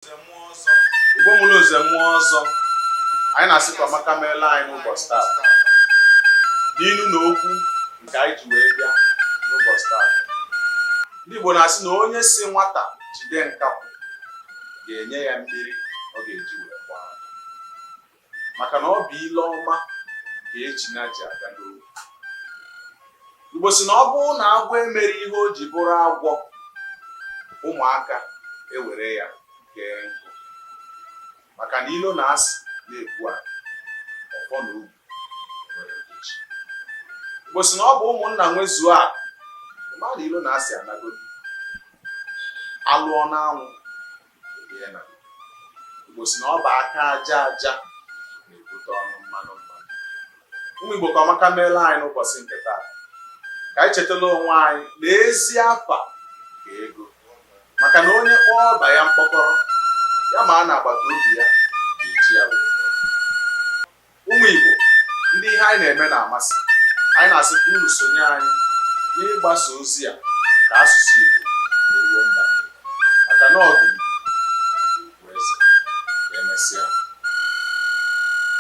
Igbo mụrụ nze mụọ ọzọ, anyị na-asị ka ọmaka meela anyị n'ụbọchị taa. N'ilu na okwu nke anyị ji wee bịa n'ụbọchị taa, ndị Igbo na-asị na onye sị nwata jide nkakwụ ga-enye ya mmiri ọ ga-eji wee kwaa, maka na ọ bụ ile ọma ka ejina ji aga n'ogu. Igbo sị na ọ bụrụ na agwọ emerọ ihe o ji bụrụ agwọ, ụmụaka ewere ya kee nkụ, maka na ilo na asị na-ebu anyị ọfọ na ogu nwere nkechi. Igbo sị na ọ bụ ụmụnna nwezuo akụ, ma na ilo na asị anagodu alụọ n'anwụ erie na. Igbo sị na ọ bụ aka aja aja na-ebute ọnụ mmanụ mmanụ. Ụmụ Igbo, ka ọmaka meela anyị n'ụbọchị nke taa. Ka anyị chetala onwe anyị na ezi afa ka ego, maka na onye kpọọ ọba ya mkpọkọrọ ya ma a na agbata obi ya ga-eji ya wee kpọrọ. Ụmụ Igbo, ndị ihe anyị na-eme na-amasị, anyị na-asị ka unu sonye anyị n'ịgbasa ozi a ka asụsụ Igbo wee ruo mba niile, maka na ọgụ